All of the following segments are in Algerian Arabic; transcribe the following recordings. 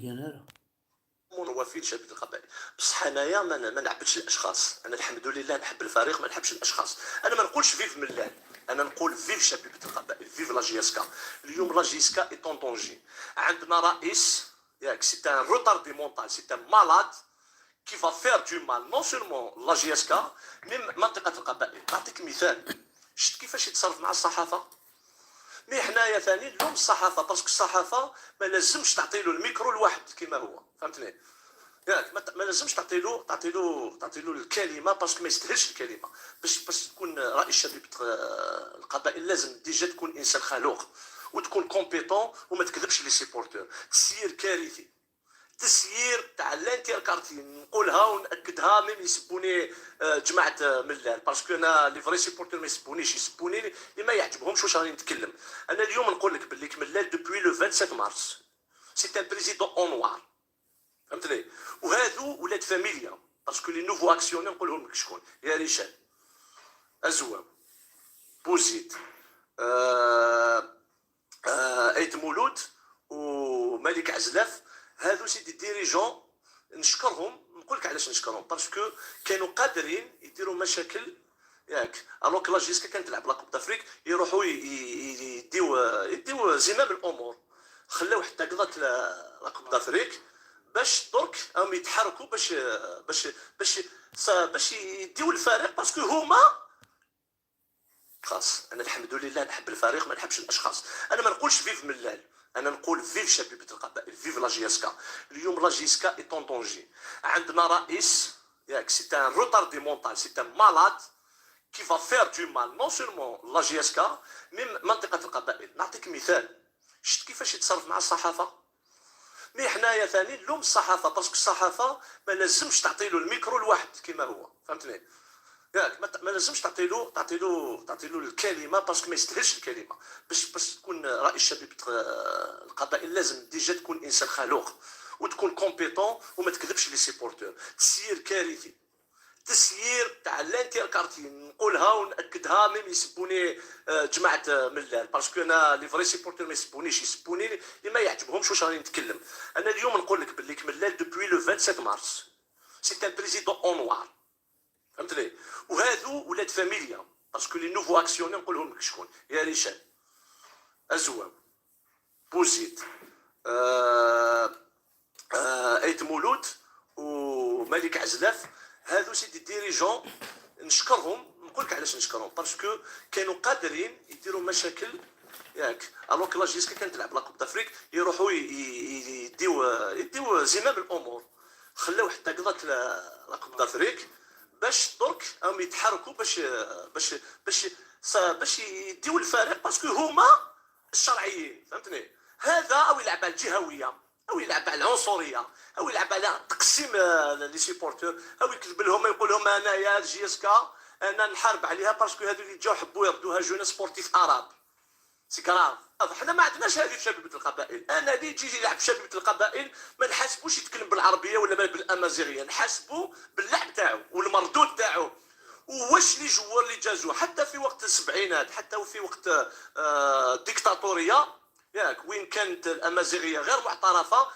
كان. وفي شبيبة القبائل، بصح انايا ما نعبدش الاشخاص. انا الحمد لله نحب الفريق، ما نحبش الاشخاص. انا ما نقولش vive ملال، انا نقول vive شبيبة القبائل، vive la JSK. اليوم la JSK est en danger. عندنا رئيس ياك c'est un retardé mental، c'est un malade qui va faire du mal non seulement la JSK mais منطقة القبائل. نعطيك مثال، شفت كيفاش يتصرف مع الصحافه؟ mais حنايا ثاني نلوم الصحافه، parce que الصحافة ما لازمش تعطي له الميكرو لواحد كيما هو، فهمتني ياك؟ ما لازمش تعطي له الكلمه، parce que ما يستاهلش الكلمه. باش تكون رئيس شبيبة القبائل لازم déjà تكون انسان خلوق وتكون compétent وما تكذبش les supporters. تسيير كارثي، تسيير تاع l'inter-quartiers، نقولها وناكدها، même يسبوني جماعة ملال، parce que انا les vrais supporters ما يسبونيش، يسبوني اللي ما يعجبهمش واش راني نتكلم. انا اليوم نقول لك باللي ملال depuis le 27 mars c'est un président en noir، فهمتني؟ وهادو ولاد فاميليا، parce que les nouveaux actionnaires نقولهم لك شكون: يا ريشان، ازواو، بوزيد، ايت مولود وملك عزلاف. هادو c'est des dirigeants نشكرهم. نقول لك علاش نشكرهم: parce que كانوا قادرين يديروا مشاكل ياك alors que la JSK كانت تلعب la Coupe d'Afrique، يروحوا يديو زمام الامور. خلاو حتى قضات la Coupe d'Afrique باش درك راهم يتحركوا باش يديو الفريق، parce que هما خاص. انا الحمد لله نحب الفريق، ما نحبش الاشخاص. انا ما نقولش vive ملال، انا نقول vive شبيبة القبائل، vive la JSK. اليوم la JSK est en danger. عندنا رئيس ياك c'est un retardé mental، c'est un malade qui va faire du mal non seulement la JSK mais منطقة القبائل. نعطيك مثال، شفت كيفاش يتصرف مع الصحافه؟ mais حنايا ثاني نلوم الصحافه، parce que الصحافة ما لازمش تعطي له الميكرو لواحد كيما هو، فهمتني ياك؟ ما لازمش تعطي له الكلمه، parce que ما يستاهلش الكلمه. باش تكون رئيس شبيبة القبائل لازم déjà تكون انسان خلوق وتكون compétent وما تكذبش les supporters. تسيير كارثي، تسيير تاع l'inter-quartiers، نقولها وناكدها، même يسبوني جماعة ملال، parce que انا les vrais supporters ما يسبونيش، يسبوني اللي ما يعجبهمش واش راني نتكلم. انا اليوم نقول لك باللي ملال depuis le 27 mars c'est un président en noir، فهمتني؟ وهادو ولاد فاميليا، parce que les nouveaux actionnaires نقولهم لك شكون: يا ريشان، ازواو، بوزيد، ايت مولود وملك عزلاف. هادو c'est des dirigeants نشكرهم. نقول لك علاش نشكرهم: parce que كانوا قادرين يديروا مشاكل ياك alors que la JSK كانت تلعب la Coupe d'Afrique، يروحوا يديو زمام الامور. خلاو حتى قضات la Coupe d'Afrique باش درك راهم يتحركوا باش يديو الفريق، parce que هما الشرعيين، فهمتني؟ هذا او يلعب على الجهويه، او يلعب على العنصريه، او يلعب على تقسيم les supporters، او يكذب لهم، يقول لهم انا يا JSK انا نحارب عليها، parce que هذو اللي جاو حبوا يردوها Jeunesse Sportive Arabe. c'est grave. حنا ما عندناش هذه في شبيبة القبائل. انا اللي يجي يلعب في شبيبة القبائل ما نحاسبوش يتكلم بالعربية ولا بالامازيغيه، نحاسبو باللعب تاعو والمردود تاعو. وواش les joueurs اللي جازو حتى في وقت السبعينات، حتى وفي وقت الديكتاتوريه ياك، وين كانت الامازيغية غير معترفه،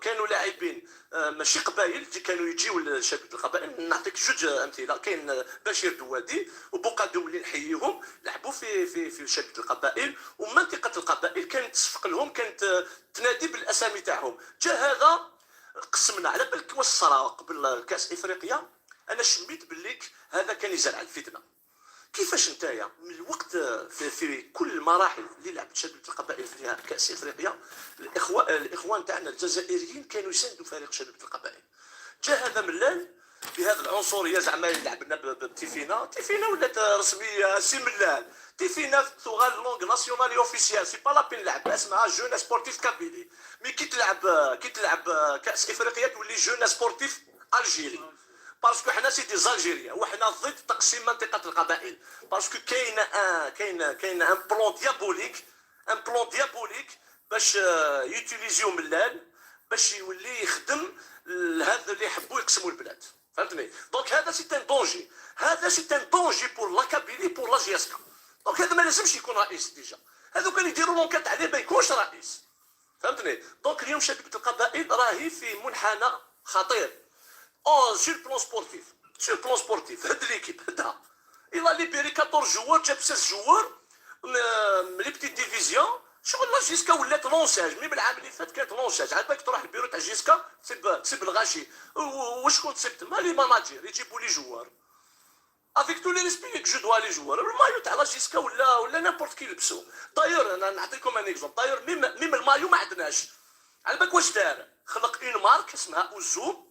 كانوا لاعبين ماشي قبائل كانوا يجيو لشبيبه القبائل. نعطيك جوج امثله: كاين بشير دوادي وبوقادوم اللي نحييهم، لعبوا في شبيبة القبائل، ومنطقة القبائل كانت تصفق لهم، كانت تنادي بالاسامي تاعهم. جا هذا قسمنا. على بالك واش صرا قبل كاس افريقيا؟ انا شميت بالليك هذا كان يزرع الفتنه. كيفاش نتايا من الوقت في كل المراحل اللي لعبت شبيبة القبائل فيها كاس افريقيا، الاخوان تاعنا الجزائريين كانوا يساندوا فريق شبيبة القبائل. جا هذا ملال بهذا العنصريه، زعما يلعب لنا بتيفينا. تيفينا ولات رسمية سي ملال، تيفينا تغال langue nationale officielle، c'est pas la peine نلعب اسمها Jeunesse Sportive Kabylie. mais كي تلعب كاس افريقيا تولي Jeunesse Sportive Algérie، parce que حنا c'est des Algériens، وحنا ضد تقسيم منطقة القبائل، parce que كاين un plan diabolique، un plan diabolique باش يوتيليزيو ملال باش يولي يخدم هذا اللي يحبوا يقسموا البلاد، فهمتني؟ donc هذا c'est un danger، هذا c'est un danger pour la Kabylie، pour la JSK. donc هذا ما لازمش يكون رئيس. déjà هذو كانوا يديروا l'enquête عليه، ما يكونش رئيس. فهمتني؟ donc اليوم شبيبة القبائل راهي في منحنى خطير او sur le plan sportif، sur le plan sportif. هد l'équipe هدها، il a libéré 14 joueurs، جاب 16 joueurs من les petites divisions. شغل la JSK ولات l'ANSEJ، même العام اللي فات كانت l'ANSEJ. على بالك تروح البيرو تاع JSK تصيب الغاشي، وشكون تصيب تما؟ les managers يجيبوا les joueurs، avec tout le respect que je dois les joueurs. ال maillot تاع la JSK ولا n'importe qui يلبسو. d'ailleurs انا نعطيكم un exemple، d'ailleurs même ال maillot ما عندناش. على بالك واش دار؟ خلق une marque اسمها اوزو،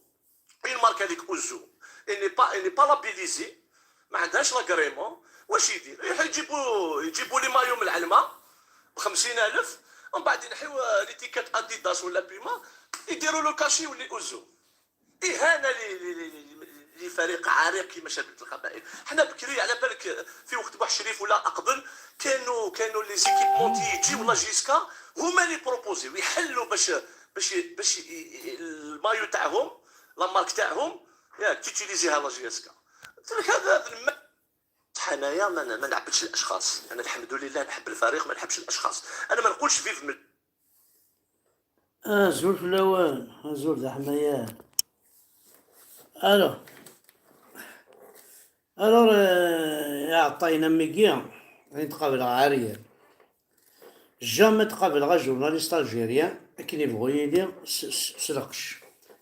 une marque هذيك اوزو n'est pas labellisée، ما عندهاش l'agrément. واش يدير؟ يجيبوا les maillots من العلمه ب 50000، ومن بعد ينحيو l'étiquette اديداس ولا بيما، يديروا له cachet يولي اوزو. اهانه لفريق عريق كيما شبيبة القبائل. حنا بكري، على بالك، في وقت بوح شريف ولا قبل، كانوا les équipementiers يجيو la JSK، هما اللي proposer يحلوا باش المايو تاعهم، la marque تاعهم، ياك، t'utiliser ها la JSK. هذا حنايا ما نعبدش الاشخاص. انا الحمد لله نحب الفريق، ما نحبش الاشخاص. انا ما نقولش vive من زول فلاوان، زول ذا حمايان. الو alors يا عطينا ميكيا نتقابل عاريا، jamais تقابل غا journaliste algérien كي يبغوا يدير سلقش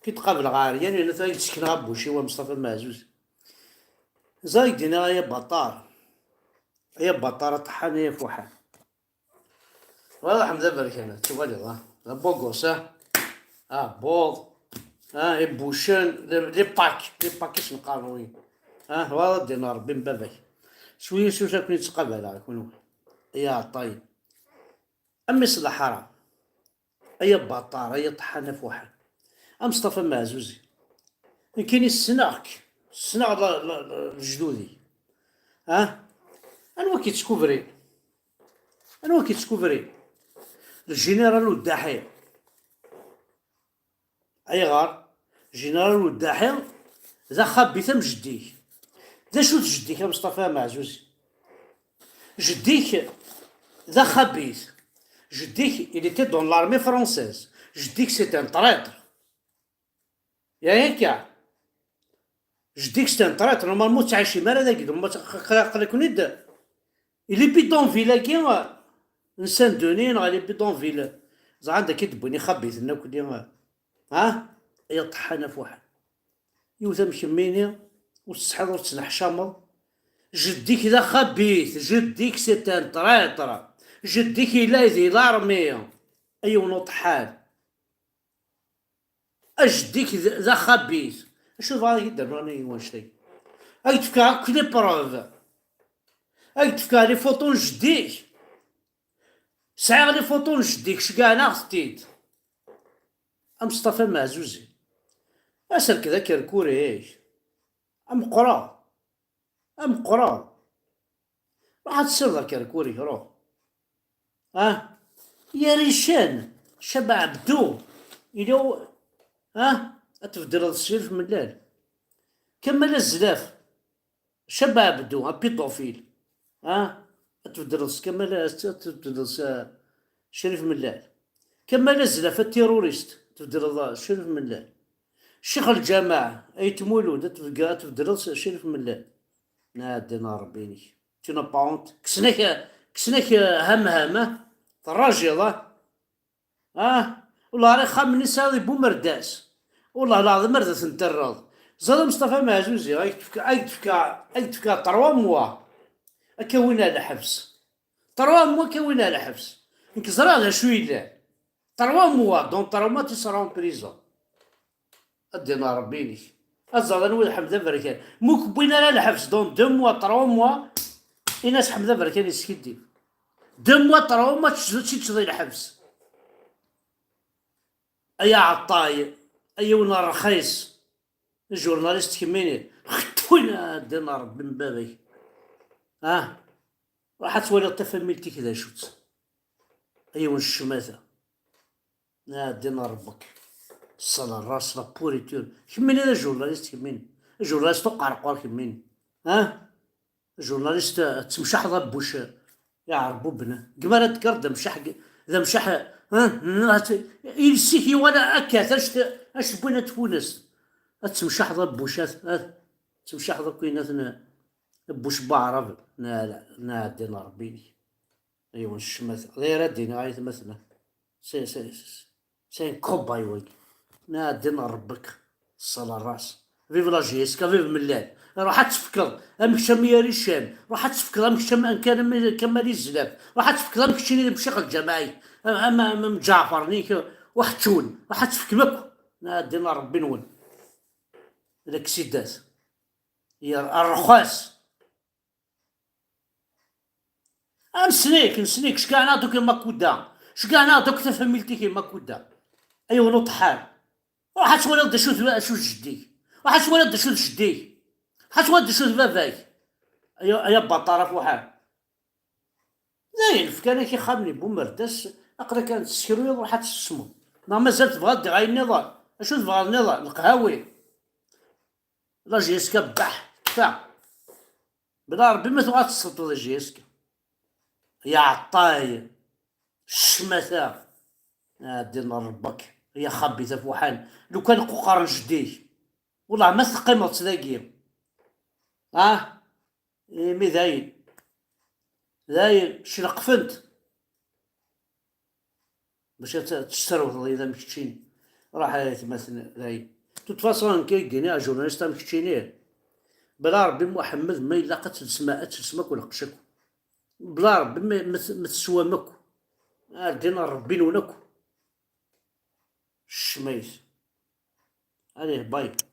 كي تقابل عاريان الا ثاني تسكن غا بوشي مصطفى معزوز زايد دينا. يا بطار، يا بطارة طحان، يا فوحان. والله حمد برك انا تولي ذا beau gosse بوض بوشان les paquets، les paquets نقارنوين والله دينا ربي من باباك شوية شو كون يتقابل كون يا طيب امي صلاح حرام. ايا بطار، ايا طحانه فوحان، مصطفى معزوزي، كاين السناك السناغ الجدودي. ها انوا كيتسكوفري، انوا كيتسكوفري الجنرال والداحي اي غار جنرال والداحي ذا خابي ثم جديك ذا شو جديك يا مصطفى معزوزي؟ جديك ذا خبيث، جديك il était dans l'armée française، جديك c'est un traître. يا هيك جديك c'est un traître، normalement تعيشي مالا ذاك قال ند les bidonvilles كي نسان دوني les bidonvilles زعما عندك كي خبيث لنا كلي. ها يا طحانه في واحد يوثا مكميني وتسحر وتنحشمر. جديك ذا خبيث، جديك c'est un traître، جديك إلا ذي l'armée. أيون طحان، اجديك ذا خبيث. شو بغا يدير؟ راني واش تي اك تفكا كل les preuves، اك تفكا les photos جديك. سعى les photos جديك شكانا خطيت مصطفى معزوزي. اسال كذا كركوري ام قرا ام قرا، راح تصير ذا كركوري روح. اه يا ريشان شبع عبدو إلو اه تفضل السير في ملال كمل الزلاف. شبع عبدو pédophile، اه تفضل كمل تفضل شريف ملال. كمل الزلاف ال terroriste تفضل شريف ملال. شيخ الجماعة أيت مولود تفضل شريف ملال. نادينا ربيني tu n'as pas honte؟ كسناك كسناك هم همه الراجل. اه والله راه خام نسا بومرداس، والله العظيم مرد نترض زاد مصطفى معزوزي. غيك تفكا 3 mois كوين على حبس، 3 mois كوين على حبس. نكزرا هذا شوية 3 mois، dans 3 mois tu seras en prison. ادينا ربيني ازاد نولي حمزة بركان موك بوينا على الحبس dans 2 mois، 3 mois. الناس حمزة بركان يسكدي 2 mois، 3 mois تشدي الحبس. ايا عطاي، ايا وين رخيص journaliste كميني خطوين دينا ربي من بابي. اه راح تولي تفهمي كذا شوت. ايوا الشماته دينا ربك الصلاة الراس la pourriture. كميني هذا journaliste، كميني journaliste قرقور كميني. ها journaliste تمشح بوش يا عربو بنا قمرة تكر ذا مشح ذا مشح. يلسيك ولا اكا اش بغينا تونس تمشحض بوشات تمشحض كوينات بوش بعرف نا نا دينا ربي ايوا الشمات غير دينا غاية مثلا c'est un cobaye وي نا دينا ربك الصلاة الراس. vive la JSK، vive ملال. روح تفكر ام كشم يا ريشان، روح تفكر ام كشم ان كان كمال الزلاف، روح تفكر ام كشني بشغل الجماعي اما ام جعفر نيك وحتشون، روح تفكر نا دينا ربي نون داك السيدات يا الرخاص. نسنيك نسنيك شكاع نعطوك ماكودا، شكاع نعطوك تفهميلتي كيما كودا. ايوا نطحال روح تولد شو جديك، روح تولد شو جديك، روح تولد شو باباك. ايا بطارة وحال زين فكان كي خامني بومرداس اقرا كانت تسكرو روح تسمو. نا مازال تبغى دعاي النضال، اشو تبغى النضال القهاوي la JSK بح كفا بلا ربي ما تبغى تسلط la JSK يا عطاي الشماتة دينا ربك يا خبيثة فوحان. لو كان قرن جديك والله ما تقيمت تلاقي مي ذاين ذاين شلقفنت باش تستروض اذا مكتشيني راح مثلا ذاين toute façon كي ديني journaliste مكتشيني بلا ربي محمد ما يلاقى تسمع تسمك ولا قشك بلا ربي ما تسوى مك دينا ربي نونك الشميس. allez bye.